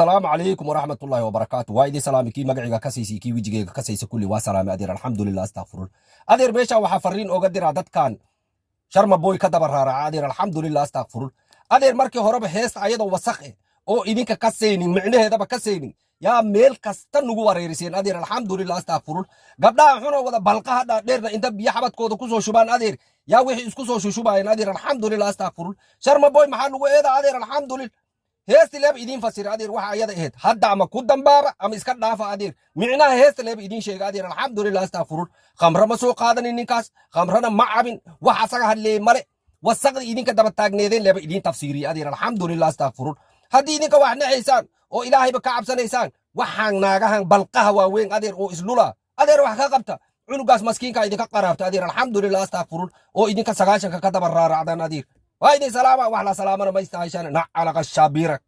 Asalaamu calaykum waraxmatullaahi wabarakaatu. Waa idin salaami, kii magaciga ka saysi, kii wejigeyga ka saysa, kulli waa salaami, adeer. Alxamdulilah, astakfirullah. Adeer, meeshaan waxaa fariin oga diraa dadkan Sharma Boy ka daba raaraca. Adeer, alxamdulilah, astakfirullah. Adeer, markii horeba heesta ayadoo wasaq eh oo idinka ka saynin, micnaheedaba ka saynin, yaa meel kasta nugu wareeriseen. Adeer, alxamdulilah, astakfirullah. Gabdhaha xunoo wada balqaha dhaadheerna inta biyo xabadkooda kusoo shubaan, adeer, yaa wixii isku soo shushubaayeen. Adeer, alxamdulilah, astakfirullah. Sharma Boy maxaa lagu eedaa? Adeer, alxamdulilah, heesti leeba idiin fasira, adeer, waxa ayada ahayd. Hadda ama ku dambaaba ama iska dhaafa, adeer. Micnaha heesta leeba idiin sheega. Adeer, alxamdulilah, astakfirullah. Khamro ma soo qaadanin ninkaas, khamrana ma cabin. Wax asaga hadleey male. Wasaqdi idinka daba taagneedeen leeba idiin tafsiiriye. Adeer, alxamdulilah, astakfirullah. Haddii idinka wax naxaysaan oo Ilaahayba ka cabsanaysaan, waxaan naagahan balqaha waaweyn, adeer, oo islula, adeer, wax ka qabta. Cunugaas maskiinka idinka qaraabta. Adeer, alxamdulilah, astakfirullah, oo idinka 90-ka ka daba raaracdan. Adeer, waa idin salaama. Wax la salaamana ma istahayshaan. Nacalaqa shaabirak.